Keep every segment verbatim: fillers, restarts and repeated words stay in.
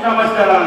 Sama sekarang.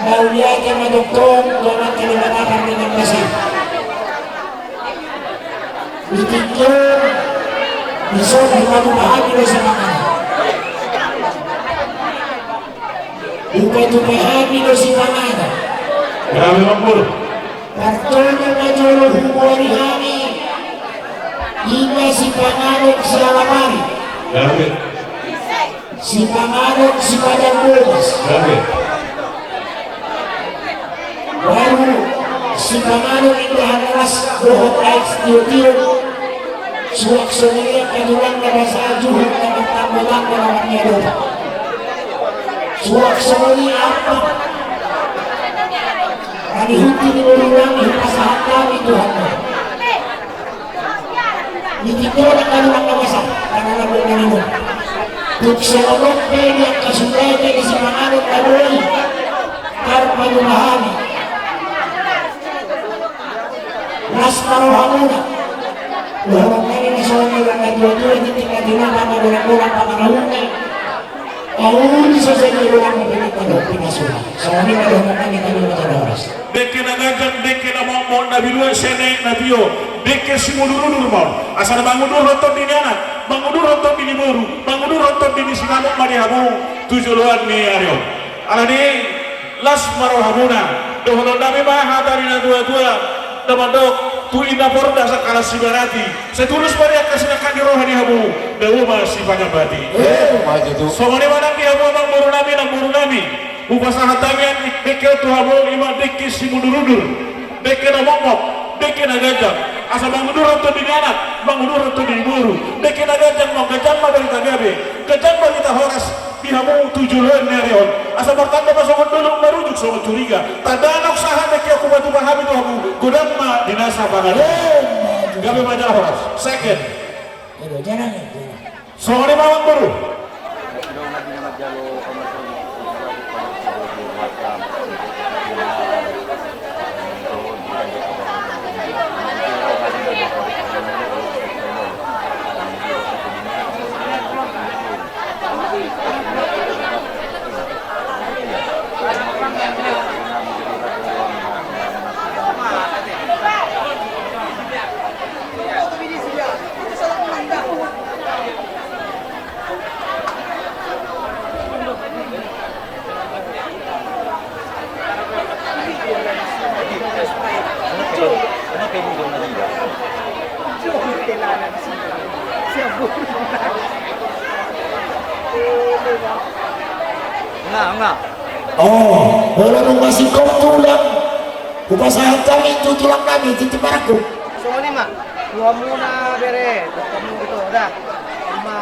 Mauliate ma tongtong tu Amanta Debata pardenggan basa i. Di tingki on, dison hupatupa hami do sipanganon. Hupatupa hami do sipanganon. Gabe makmur. Partolu ma jolo huboan hami. I ma sipanganon sialamari. Gabe. Sipanganon sipadang bogas. Gabe. Baru sipanganon indahan las dohot aek sitiotio. Suang songon i angka tulang na basa juhut na martanggo-tanggo na marniadopan. Suang songon i ampa na nihunti ni boru nami hupasahat hami Tuhan. Di tingki on angka tulang na basa, angka na boi na nidok. Tung songon on pe di angka sumbaen ni sipanganon na boi tarpatupa hami. Las ma rohamuna. Dohonon nami na songon i, angka tuatua, tingki na tingki na panggolang-golang pangarahutna. Ahu di sasali ulang mungkin kita dohot pinasuna. Songon i ma dohonon nami, kami mata horas. Dengke na ganjang, dengke na mokmok, na binuat sian aek na tio, dengke simudur-udur ma on. Asa na mangudurhon tondi ni anak, mangudurhon tondi ni boru, mangudurhon tondi ni sinamot ma di hamu tu joloan ni ari on. Alani i, las ma rohamuna. Dohonon nami ma hata ni na tua-tua na mandok, tu inna porda sangkalan sibarati. Sai tulus ma di angka sinangkap ni roha di hamu, dao ma sipanyambati. Eh, maju tu. Songon i ma nang di hamu amangboru nami, namboru nami. Hupasahat hami dengke on tu hamu, i ma dengke simudur-udur, dengke na mokmok, dengke na ganjang. Asa mangudurhon tondi ni anak, mangudurhon tondi ni boru, dengke na ganjang, ma ganjang ma barita gabe, ganjang barita horas di hamu tu joloan ni ari on. Asa martanda ma songon dolok, marujuk songon curiga. Tanda na sahat na kian hupatupa hami tu hamu, godang ma di nasa pangarantoan. Gabe ma jala horas. Second. Songon i ma, amangboru. Nga, nga. Oh, molo nunga singkop tulang, hupasahat hami tu tulang nami, tintin marangkup. Songon i ma. Tu hamuna bere, tu hamuna ito, da. Ima,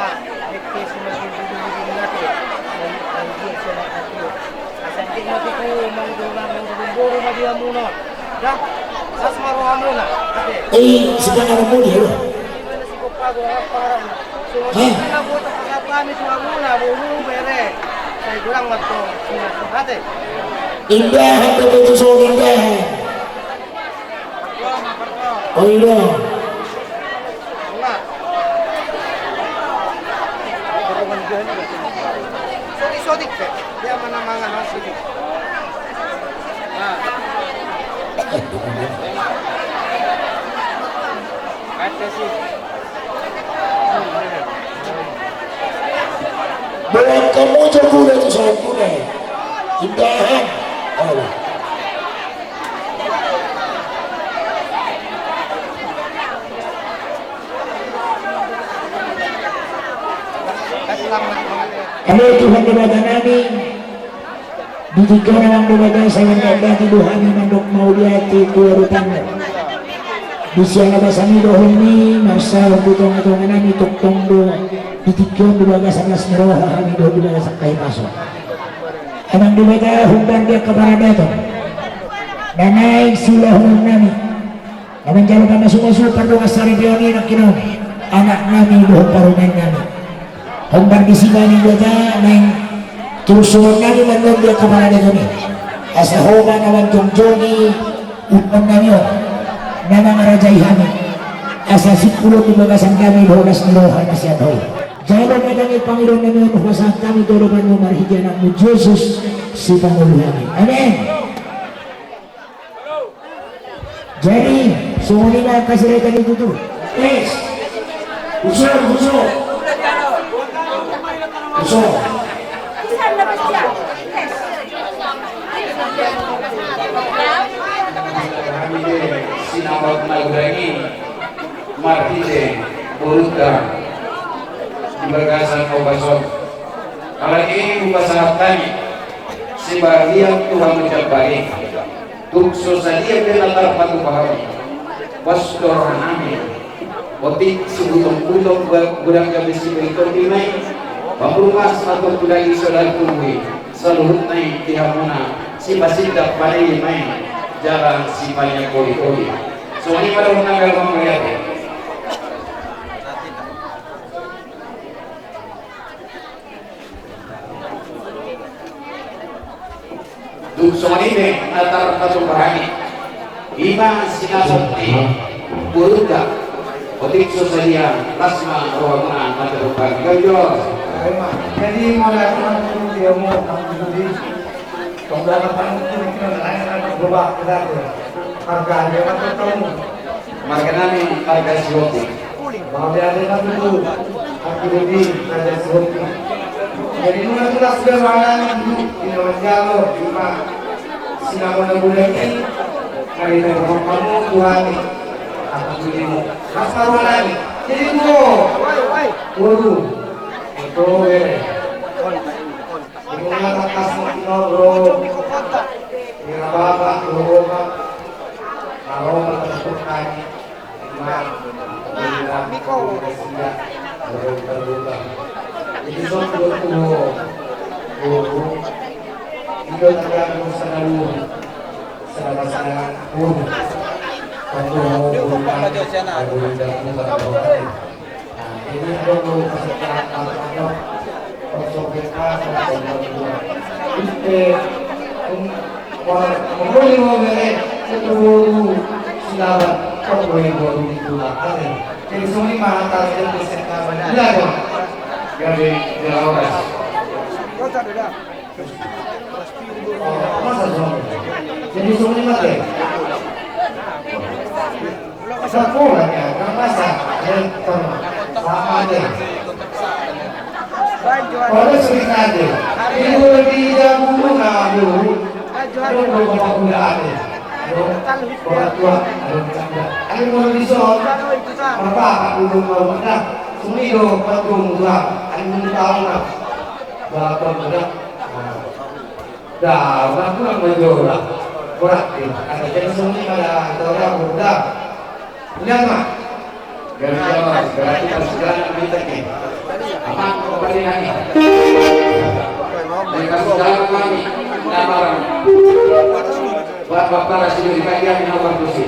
eke si mati bulu di nate. Dari, dari dia si mati. Asa eke mati ku, mau dolang, mau dolang, boru ma di hamuna. Da, las ma rohamuna. Ate. Eh, si pangaranmu dia lo. Ima na si kopa, gua apa? Songon i ma, gua tak kasapa ni tu hamuna, boru bere. Sai golang matong, si mati. Ate. Indahan, betul tu songon indahan. Oi, da. Sotik, sotik, pe. Dia mana mangan, sotik. Ah. Baen hamu jo gule tu sahat gule. Indahan. Alah. Ale Tuhan Debata nami, di tingki on Amang Debata, sai mandapothon do hami mandok mauliate tu urutanmu. Di siala basa ni dohonmi, marsahit di tongatonga nami, tongtong do di tingki on di bagasan las ni roha hami dohot di bagasan hahipason. Amang Debata, hombar di angka paradaton na naeng siulahon nami, na manjalo pamasumasu pardongansaripeon i nangkinon, anak nami dohot parumaen nami. Hombar disi ma Amang Debata naeng turus suhut nami mandok di angka paradaton i. Asa Ho ma na manjongjongi ulaon nami on, na mangarajai hami. Asa simpulon di bagasan nami dohot las ni roha na sian Ho i. Jalo ma dang i pangidoan nami on hupasahat hami tu adopanmu marhite anakmu Jesus Sipangolu hami. Amen. Jadi, songon i ma angka sireta ni tutu. Eh, huso, huso. Huso. Hami do sinamot na godang i marhite borunta di bagasan ombas on. Alani i hupasahat hami sibagian tu hamu jambari. Tung so sadia pe na tarpatupa hami, pos do roha nami. Otik sibutong-butong godang gabe sibagian i ma i. Pamurnas ma tu daging saudara tubuh i, saluhutna i di hamuna sipasindak panili ma i jala sipanyakoli-koli. Songon i ma dohononna, gabe mauliate. Dung songon i pe na tarpatupa hami, i ma sinamot ni borunta. Otik so sadia, las ma rohamuna, na tarpatupa hami. Gabe jolo. Jadi, mauliate ma tu dia mo, tong dana pangutu ni kena lain, na berubah kita tu. Harga dia macam tahu. Marga nami marga Sihombing. Mauliate ma tutu. Aku lebih raja Sihombing. Jadi nunga tulas be roha nami tu di na manjalo i ma sinamot na godang i. Kali na roham hamu tu hami. Aku tulimu. Las ma roha nami. Jadi tu ho. Waduh. Betul be. Di nunga tangkas mangkin on ro. Di na bapa ro ma. Ro ma tangkas mangkin. Ima, ima, ima sia, berubah-ubah. Jadi, so, tutu, tutu. Ido tanggamu sanalu. Selamat siang. Untuk Jadi songon i ma te. Sakola ya, nang masa, eh, sama te. Pada sering aja. Ini lebih jauh na dulu. Aduh, bapak muda aja. Aduh, orang tua, aduh, canda. Aduh, mau di sana. Bapak, aduh, mau muda. Sini do, aduh, muda. Aduh, mau tahu na. Bapak muda. Nah. Da, udah pulang baju udah. Kurang, ada jadi seni ada ada udah. Lihat mah. Garis bawah, berarti pas jalan kita nih. Apa kembali lagi? Mereka sudah kami, kita bareng. Buat bapak sini bagian nomor kursi.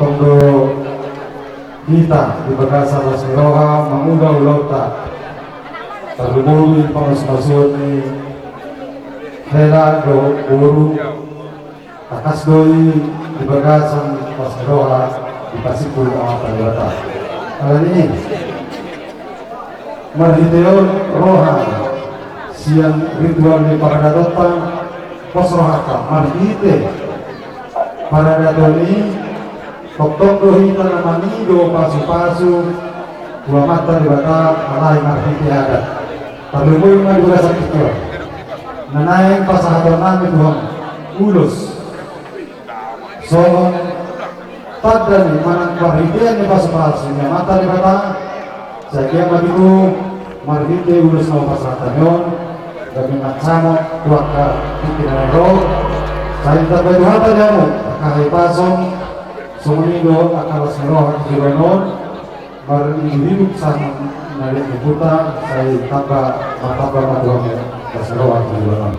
Tong do hita di bagasan las ni roha mangula ulaonta. Tarlumobi pangasu-asuon ni hela dohot boru. Tangkas do i di bagasan las ni roha dipasimpul Amanta Debata. Alani i. Marhite on roha sian ritual ni paradatonta, pos rohanta marhite paradaton i, tongtong do hita na mangido pasupasu tu Amanta Debata alai marhite adat. Tarlumobi ma di bagasan tingki on na naeng pasahatonnami tu hamu ulos songon tanda ni manang parhitean ni pasupasu ni Amanta Debata. Sai anggiat ma tutu marhite ulos na hupasahat hami on gabe mansamot tu angka tingki na naeng ro. Sai tamba di hata ni hamu angka hahipason, songon i do angka las ni roha di joloan on, maridupiduk sang na di ompunta, sai tamba, martamba ma tu hamu las ni roha di joloan on.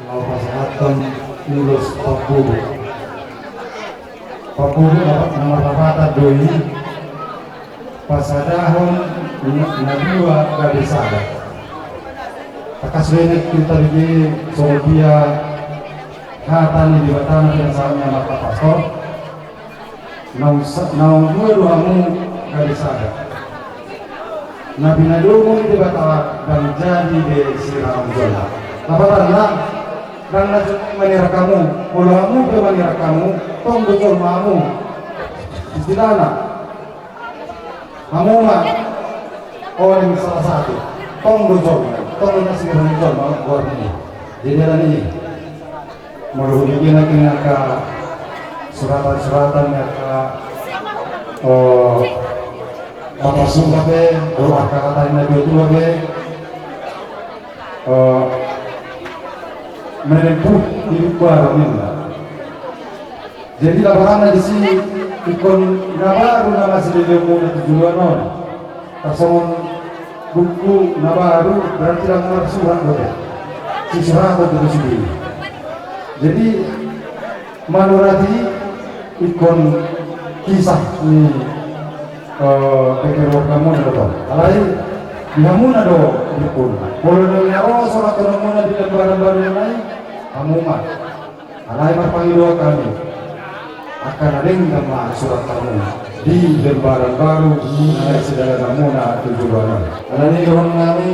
Laho pasahathon ulos pambobu. Pambobu na, na marlapatan do i, pasadahon na, na dua gabe sada. Tangkas do i na hita bege songon dia hata ni Debata na pinasahat ni amanta pastor. Naung sa-, naung dua do hamu gabe sada. Na pinadomu ni Debata ndang jadi be sirang jolma. Lapatanna, ndang na jolma manirang hamu, molo hamu pe manirang hamu, tong do jolma hamu. Istilahna, hamu ma, o, yang salah satu, tong do jolma, tong do na sirang jolma, goarna i. Jadi alani i. Molo hubege nangkin angka suratan-suratan ni angka, eh, bapa sungka pe, dohot angka hata ni natua-tua pe, eh, menempuh hidup baru ninna. Jadi lapatanna disi, ingkon na baru nama sideleonmuna tu joloan on. Tarsongon buku na baru, berarti ndang marsurat dope. Sisurathon do sidea. Jadi, manurat i ingkon kisah ni, eh, kekeluargamuna do tong. Alai di hamuna do bukuna. Molo naeng ro surathononmuna di lembaran baru nai, hamu ma. Alai marpangidoan hami, angka na denggan ma surat hamu di lembaran baru na naeng sidalananmuna tu joloan on. Alani i dohonon hami,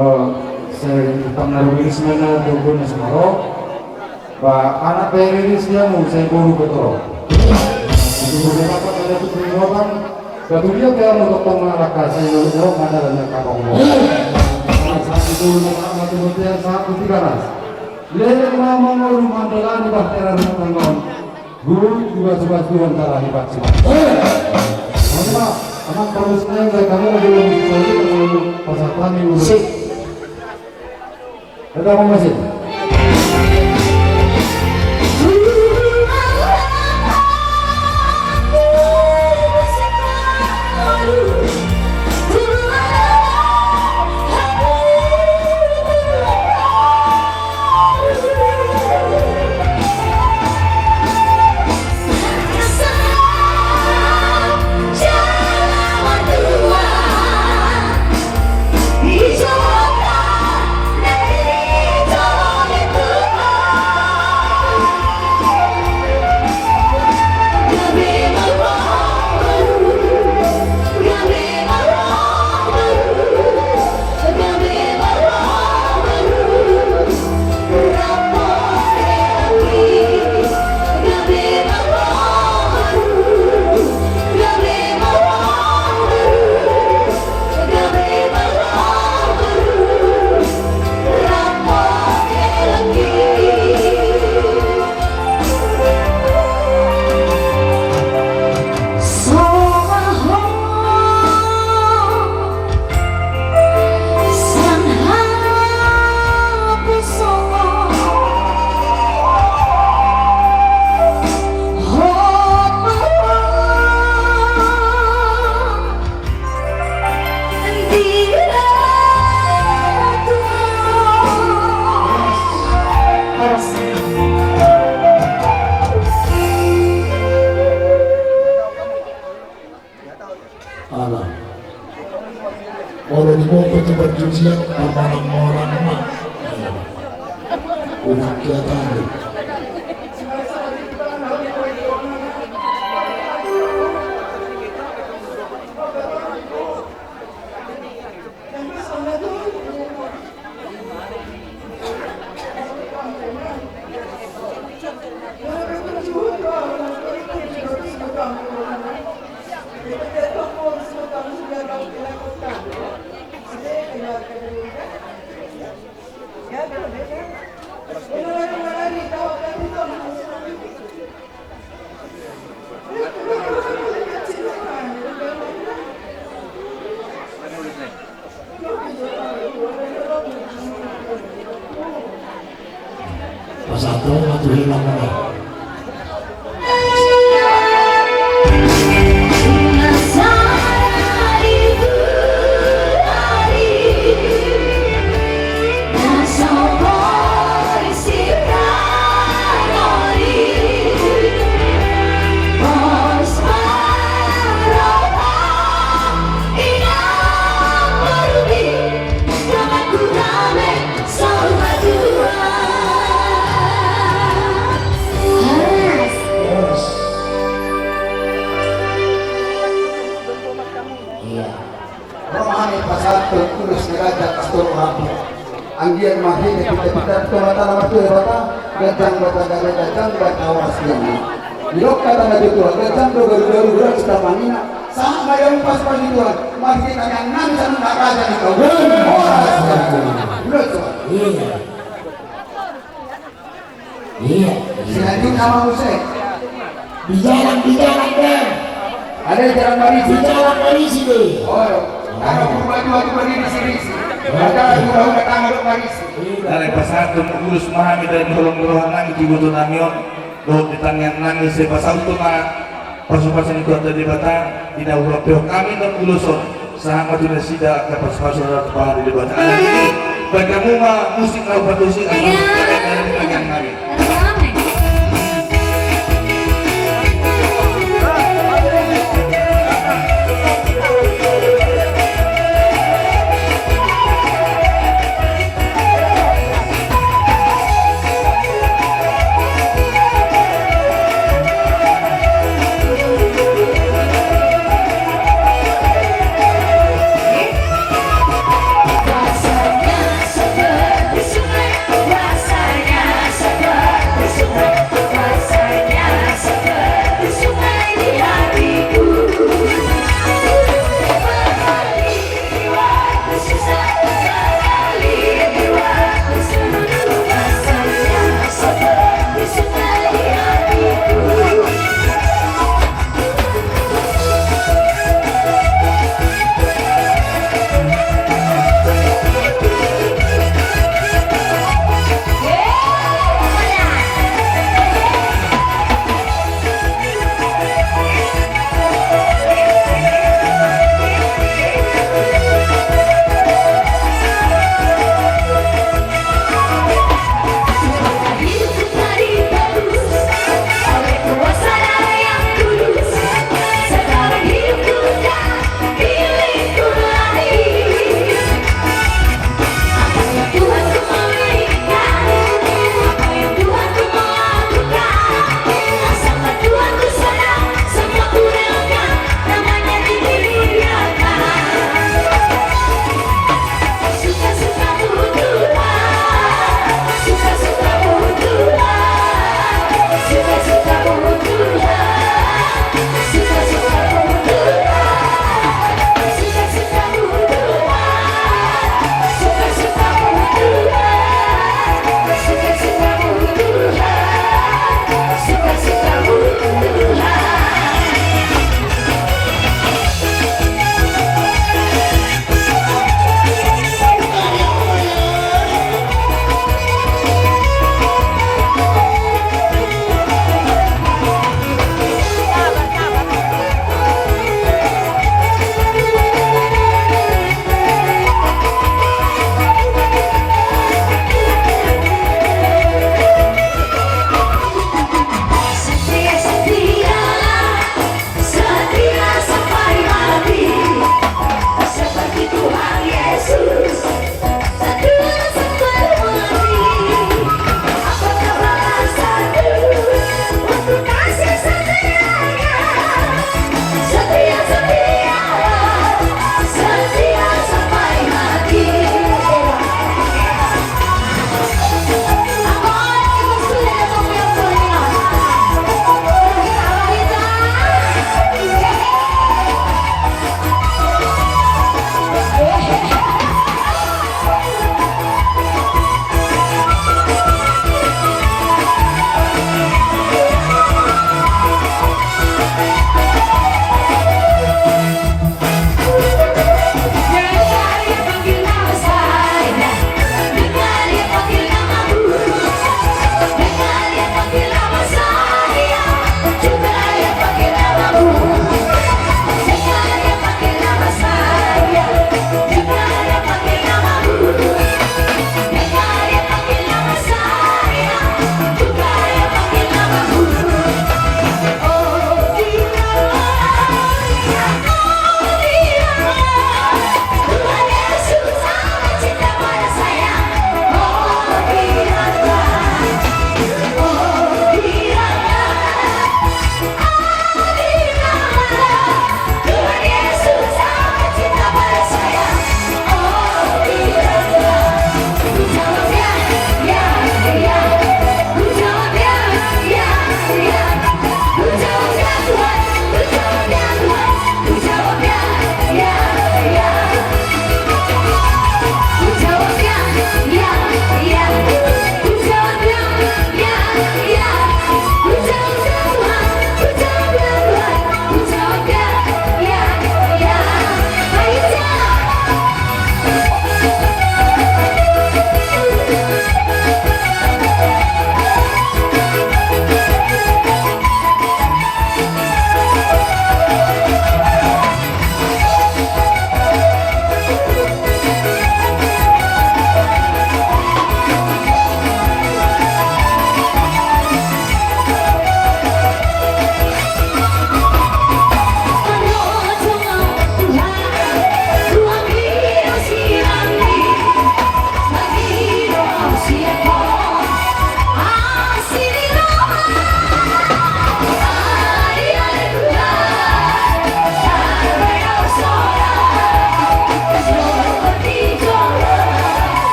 eh, sai utang na rumiris ma na tu guna sumaro. Ba anak pe riris di hamu, sai boru pe torop. Di boru pe dapat ada tu penginotan. Batu dia pe hamu tongtong na raka, sai lolo ma dalan na kapang mo. Sahat di boru na ma tu bontean, sahat di Tigaras. Leleng ma mangolu mandalani bahtera rumah tangga on. Guru juga suka Tuhan telah hebat semua. Maka, anak terus neng, dan kamu lagi lebih solid, kamu pasal kami urus. Sip. Kita mau masih. Ia pamanang-manang ma. Umat ia tadi. Pasahat ma tu hela muna. Iya. Ro ma hami pasahathon ulos na ganjang, pastor Rabu. Anggiat marhite pita-pita tu Amanta na martua Debata, ganjang batagame, ganjang batahoras. Didok hata na tutu, ganjang do garu-garu, horas sitangkasna. Sahat ma di hamu pasupasu ni Tuhan, marhite tangiang nami sahat tu raja ni kaum. Horas. Ulos. Iya. Iya. Selanjutnya ma muse. Di jalan, di jalan, Bang. Ada jalan Marisi. Di jalan Marisi, deh. Oh, iya. Kalau purba dua tu berdiri sini. Ada udah-udah tanggal Marisi. Iya. Dari pasahathon ulos ma hami dari holong ni roha nami di iboto nami on. Dohot di tangiang nami, sai pasaut ma pasupasu ni Tuhanta Debata di na hurapehon hami on ulos on. Sahat ma tu nasida angka pasupasu na ro tu pahari Debata. Alani i, bahen hamu ma musik na hupatos i, asa. Iya. Tangiang nami.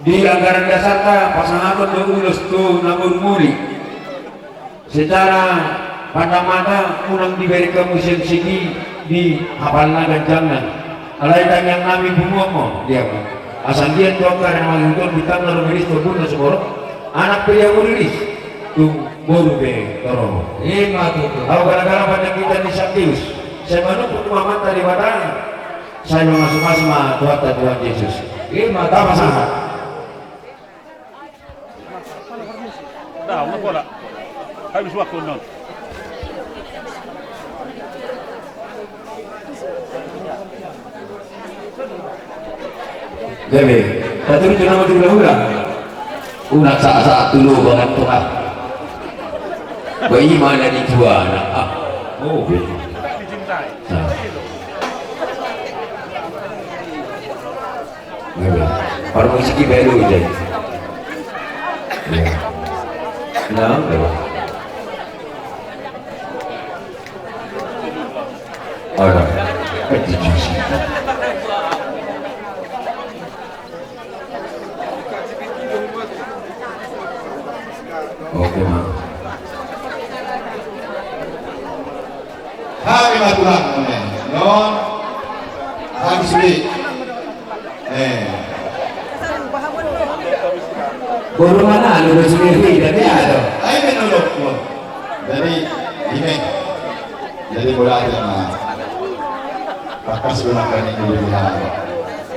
Di anggaran dasarta pasahaton do ulos tu na murmuri. Secara pandang mata unang dibereng hamu sian sigi di hapalna ganjangna. Alai tangiang nami punguanmu dia. Asa anggiat tu angka na mangihuthon bintangna ro riris tu ombunna suborok. Anak pe dia uriris. Tung boru pe torop. Ima tutu. Au gara-gara pandakitan ni Sakeus. Sai manungkun tu amanta Debata. Sai mamasu-masu ma Tuhanta Tuhan Jesus. Ima tutu. Tama sahat. Dah, udah pola. Habis waktu non. Gabe, taturun tu nama tu hula-hula. Unang saat-saat tu lubang tongah. Bagaimana di tuana? Ah. Oh, betul. Nah. Gabe. Parmusik i baru jadi. Ya. Nah, gabe. Ada. Oke, ma. Hami ma tulang, non. Hami sude. Eh. Boru mana lu, lu sendiri, tapi ada. Ai, menolok, Bang. Jadi, ini. Jadi, bola aja, Bang. Pakas guna kami dulu, ya.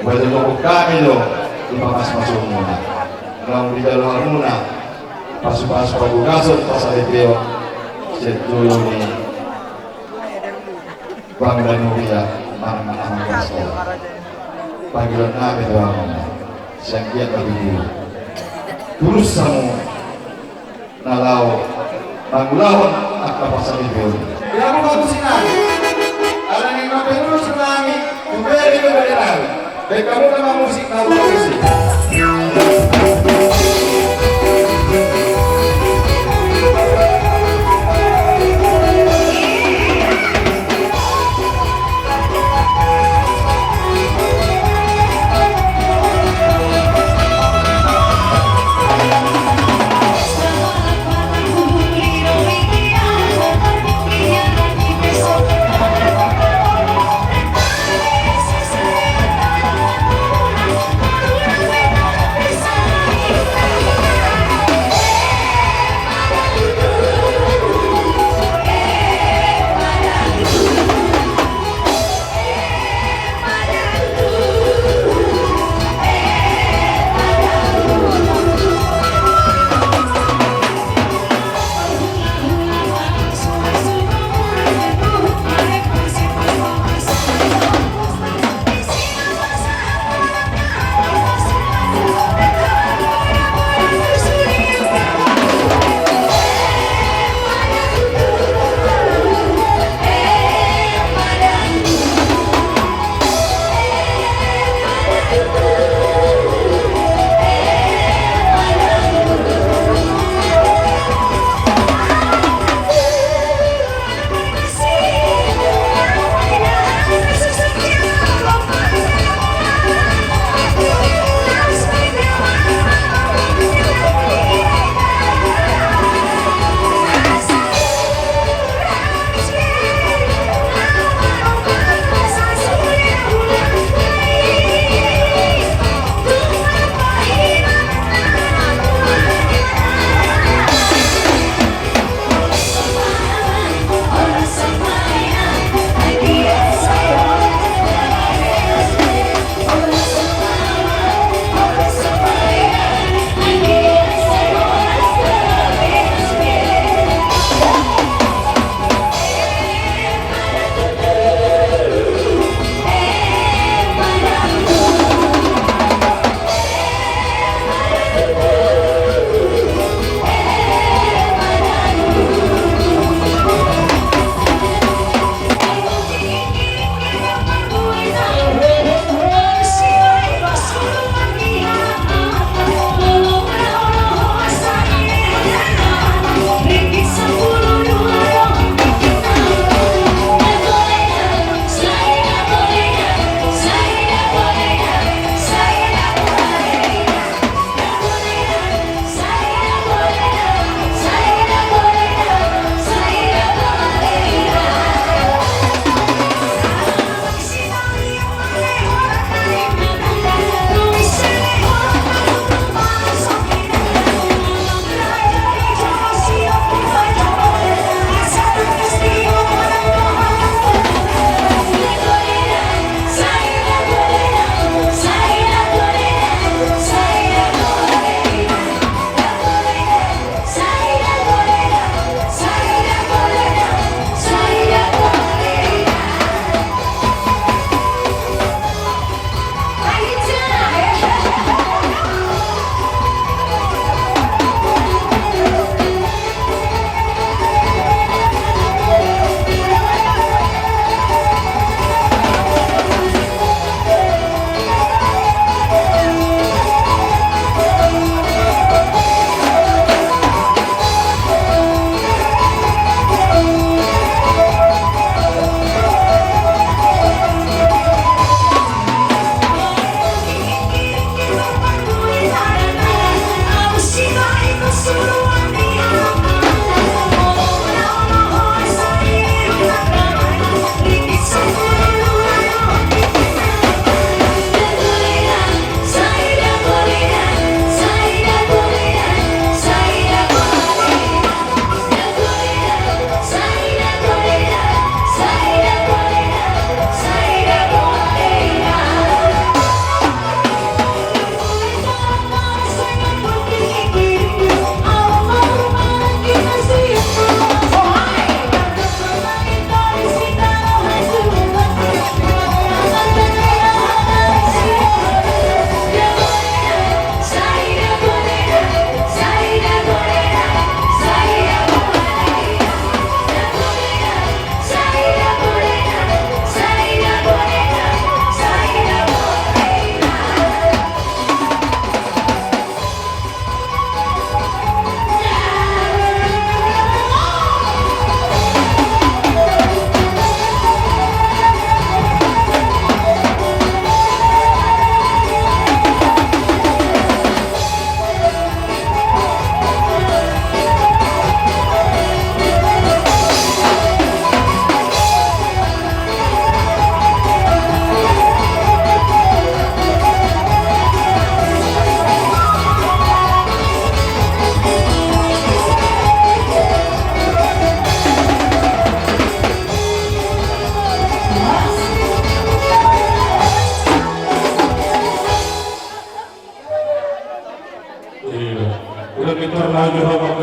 Buat untuk kami, lo. Lupa mas masuk muna. Kalau di dalam muna. Pasu-pasu padugason, pasal itu. Setulung. Bang Danuria, manang manang gasto. Panggilan nami tu hamu. Sian dia bagi dulu. Tulus hamu na laho mangulahon angka pasal itu. Ya, hamu bagus sinari. Ala ni mapenus nami, tu bere bere nami. Baik, hamu na mamusik, hamu mamusik.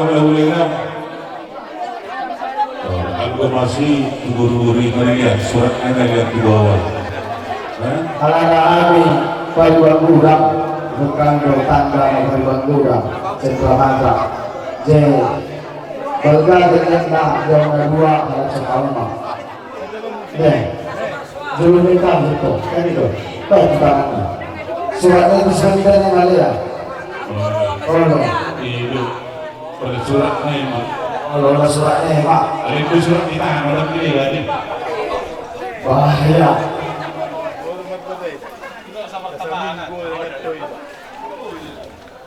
Ulang-ulang. Anggo masih tu guru-guru i, mari lihat surat anda, lihat di bawah. Alana hami pariban gudang, bukan do tanda pariban gudang, centra mata. Je, balga dengan na, yang kedua, anak sekolah. Nih, dulu minta gitu, kan itu. Baik, kita suratnya bisa kita nih, Malia. Oh, no. Itu. Pada surat ni, Mak. Kalau ada surat ni, Mak. Ada itu surat kita, ada pilih lagi. Bahaya.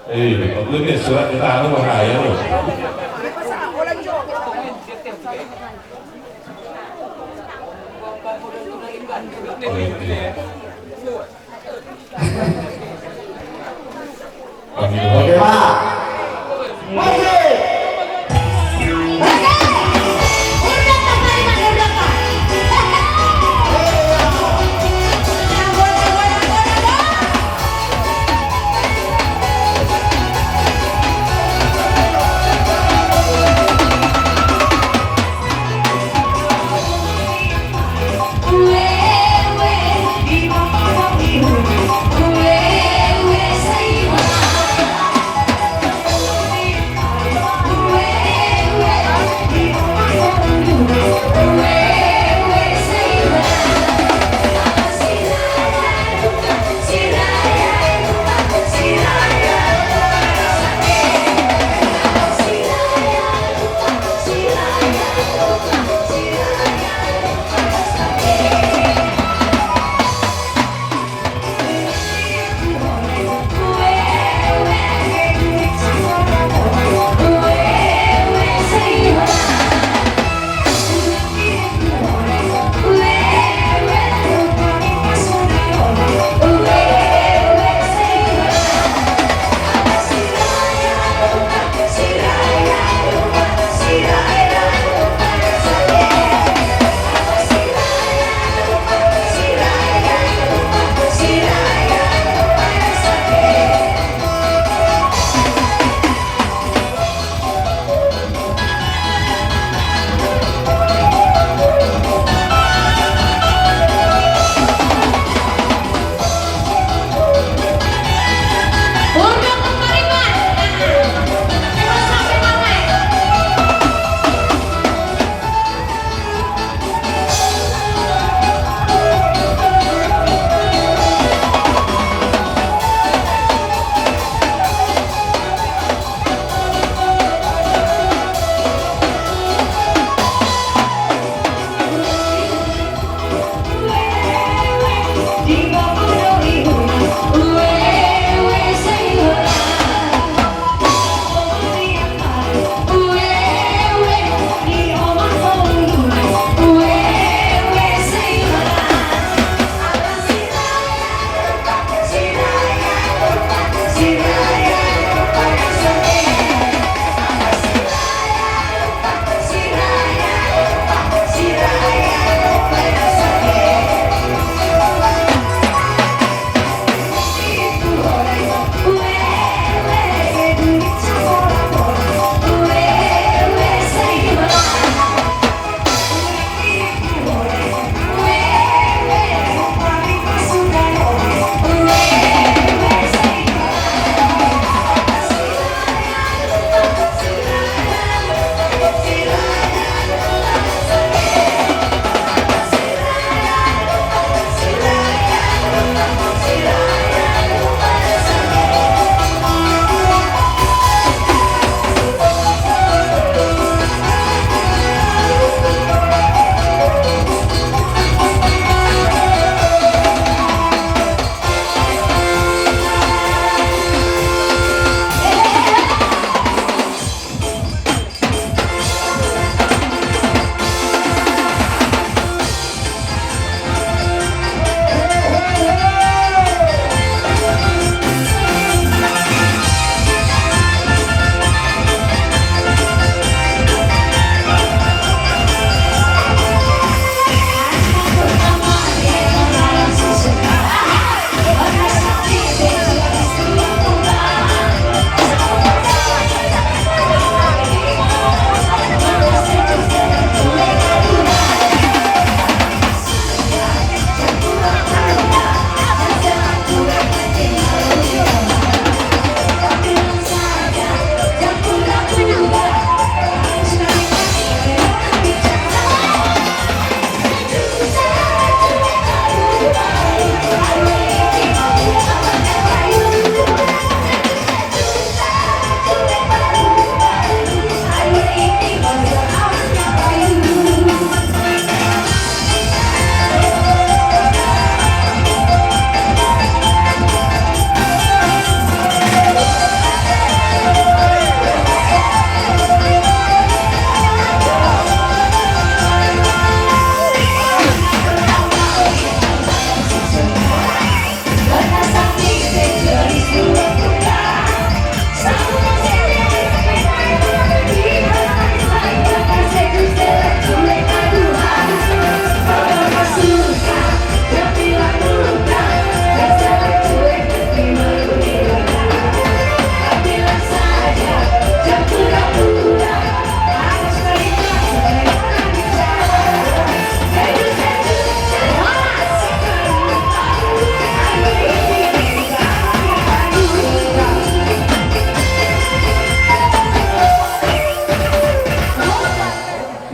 Eh, waktu dia surat kita, ada bahaya loh. Oke, Pak.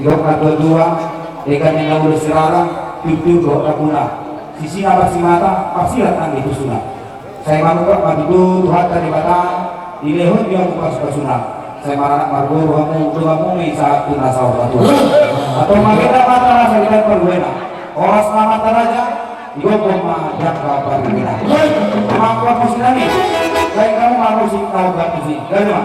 Didok na tuatua, denggan ni na ulos sirara, tiurtiur dohot raguna. Sisina marsimata, marsirat anggi tusuna. Sai manungkun ma tutu Tuhanta Debata, dilehon di hamu pasupasuna. Sai maranak marboru hamu, donganmuna i sahat tu na saur matua. Antong ma hita ma tarasa di bagasan parbuena. Horas ma amanta raja, digokhon ma di angka parbuena. Amang parmusik nami, baen hamu ma musik na umbahen tusi. Gabe ma.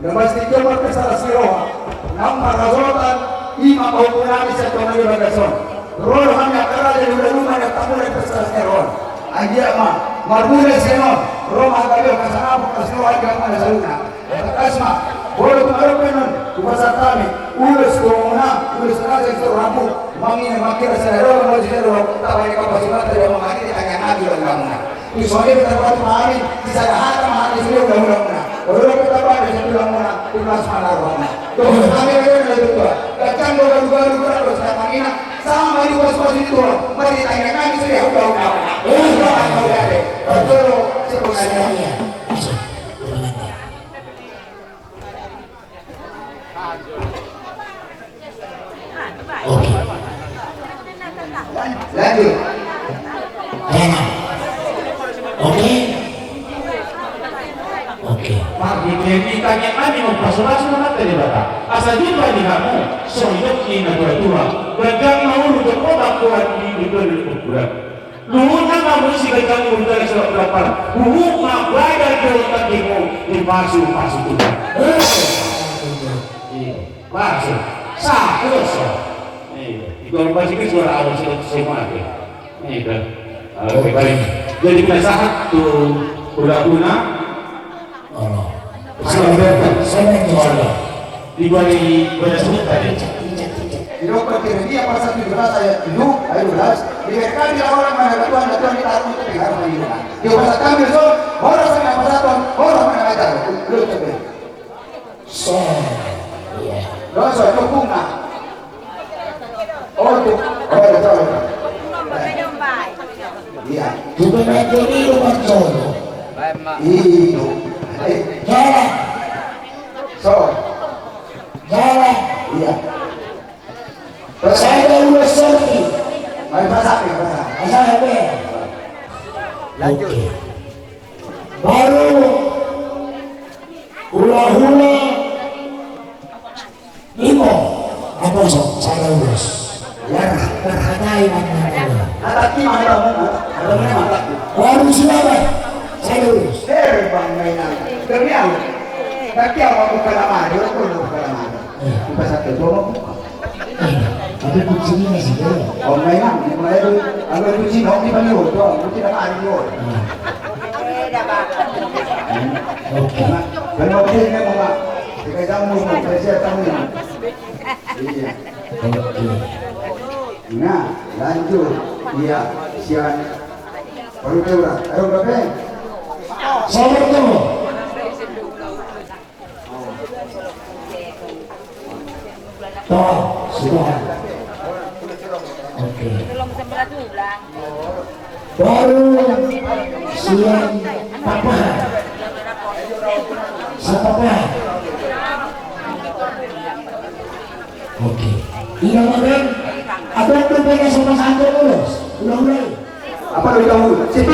Na pasti jomar pe salas ni roha, naung marhasohotan, i ma pahompu nami sian tonga ni bagas on. Ro do hami angka raja ni ulaon i ma na tamulai pe salas ni roha. Anggiat ma marmula sian on, ro ma gabe hasangapon, salas ni roha di hami na saluhutna. Tangkas ma, molo tung adong pe annon hupasahat hami ulos tu hamuna, ulos na sai sitorop hamu, mangina mangkira sada roha, molo sada roha, tabaen hamu pasu-pasu, tabaen hamu hami di tangiang hami di hamuna. Di son pe tarpatupa hami, di sada hata ma hami di sude ulaonmuna. Molo pe tabaen di sude ulaonmuna, tunas ma na rohamuna. Tunas hami ulaonmuna, tutu. Ganjang do galu-galu, berat do sada mangina, sama di pasu-pasu ni Tuhan, mari di tangiang hami sude ulaonmuna. Ulaon hami ulaon. Betul, sebut saja. Oke. Lanjut. Jalan. Oke. Oke. Pardenggan ni tangiang nami, pasu-pasu ma Amanta Debata. Asa jumpang di hamu songon nidok ni natuatua. Ganjang ma ulu jongkot, ampuan di, di, di kuburan. Luhut ma hamu siganjang umur, tangkas ma pulak-pulak. Huhut ma badan dohot tangkimu dipasu-pasu Tuhan. Iya. Pasu. Satu dosa. Iya. Itu orang pasti kan suara awal sudah semua. Iya. Oke, baik. Jadi pinasahat tu ulaonmuna. Olo. Olo. Di balik, balik sebut tadi. Didok Jeremia pasal tujuh belas ayat tujuh, ayat dua belas. Diberkatilah orang mana Tuhan, dan Tuhan ditaruh untuk pelihara hidupnya. Di pasal kami besok, orang sana pasal Tuhan, orang mana aja. Lu coba. So, iya. Dosa, dukung, nah. Oh, tu. Oh, ada tahu. Iya. Itu kan itu, itu kan colo. Itu. Eh. Jalan. So. Jalan. Iya. Sada ulos sorti. Mari pasak, ya, pasak. Pasak, ya, be. Lanjut. Oke. Baru hula-hula. Imo, aposok, sada ulos. Lar, larhatai manang. Ataki manang, ataki manang. Baru siapa? Sada ulos. Eh, bang mainan. Demi Allah. Tapi apa bukan nama? Dia pun bukan nama. Iya. Bukan satu, dua, bukan. Iya. Tapi kucingnya sih, ya. Oh, mainan. Mulai dulu. Kalau kucing, oh, ini paling bodoh. Kucing nama hari dulu. Iya. Oke. Nah, kalau oke, ini mau, Pak. Tiga jam mau, mau, saya siap tamu ini. Iya. Oke. Nah, lanjut. Iya, siap. Baru dia udah. Ayo, berapa? Sabar tuh. Toh, sudah. Oke. Baru sian Papa. Sian Papa. Oke. Iya, Bang. Apa yang terjadi sama Santo Ulos? Ulang, ulang. Apa lebih tahu? Sip.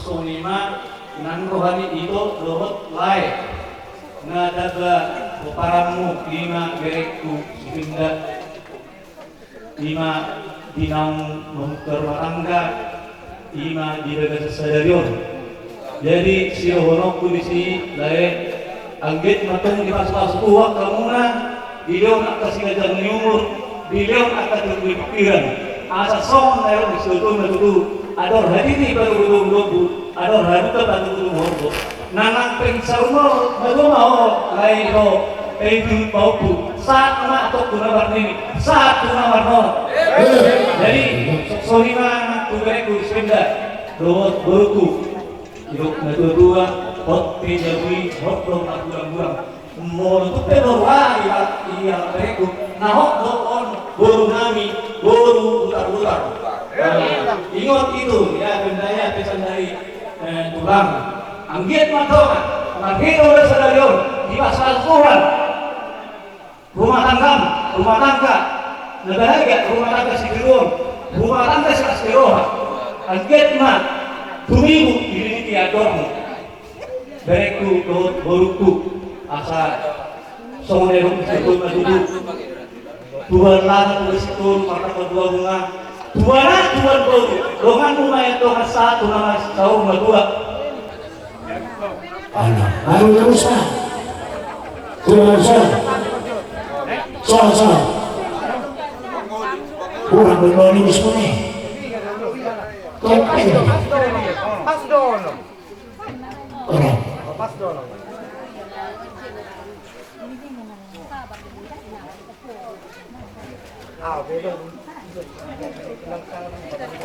Songon i ma, inang roha ni ito dohot lae. Na taba pomparanmu, ima berengku si Penda. Ima di naung mamungka rumah tangga, ima di bagasan sadari on. Jadi, sidohononku disi, lae, anggiat ma tong dipasupasu Tuhan hamuna, dilehon angka siganjang ni umur, dilehon angka togu ni pingkiran. Asa songon na nidok ni situtu na tutu, andor hatiti patogutogu lombu, andor halumpang patogutogu horbo. Nanang pe saur matua ma ho, lae, dohot ibu pahompu, sahat ma antong tu na marnini, sahat tu na marnono. Jadi, songon i ma nang tu berengku si Penda dohot borungku. Didok natuatua, hot pe jabu i, hot do margurangurang. Molo tung pe boru i, i, i, berengku, na hot do on boru nami, boru Butarbutar. Nah, ingot itu, ya, Penda, ya, pesan dari, eh, tulang. Anggiat ma tong, marhite sadari on, dipasupasu Tuhan rumah tanggam, rumah tangga na bahagia, rumah tangga sitiruon, rumah tangga silas ni roha. Anggiat ma tumibu dililiti andormu, berengku dohot borungku, asa songon na nidok ni situtu na tutu. Tuan lana, tuan situan, martamba dua bunga. Tuan anak, tuan boru, donganmu ma i, dongan sahat tu na marsaur matua. Alah, aduh, nggak usah. Nggak usah. Soal, soal. Kurang berdoa ini semua nih. Topeng. Pas dono. Orang. Pas dono.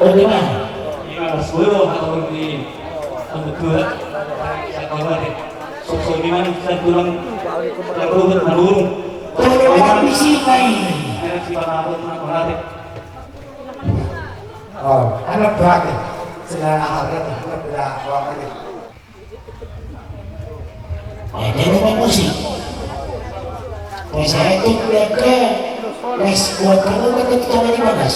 Oke, Bang. Ima, sulo, hatahon ni anggo tua. Sakawa de. Sosok di mana kita tulang. Kalau buat menurun. Kalau orang di sini. Enak sih, Bang, aku nak mengatik. Oh, anak berarti. Sudah, ah, berarti. Anak sudah, wah, ini. Oke, rumah musik. Pas saya tuh, mereka les buat kamu, mereka tuh coba di bagas.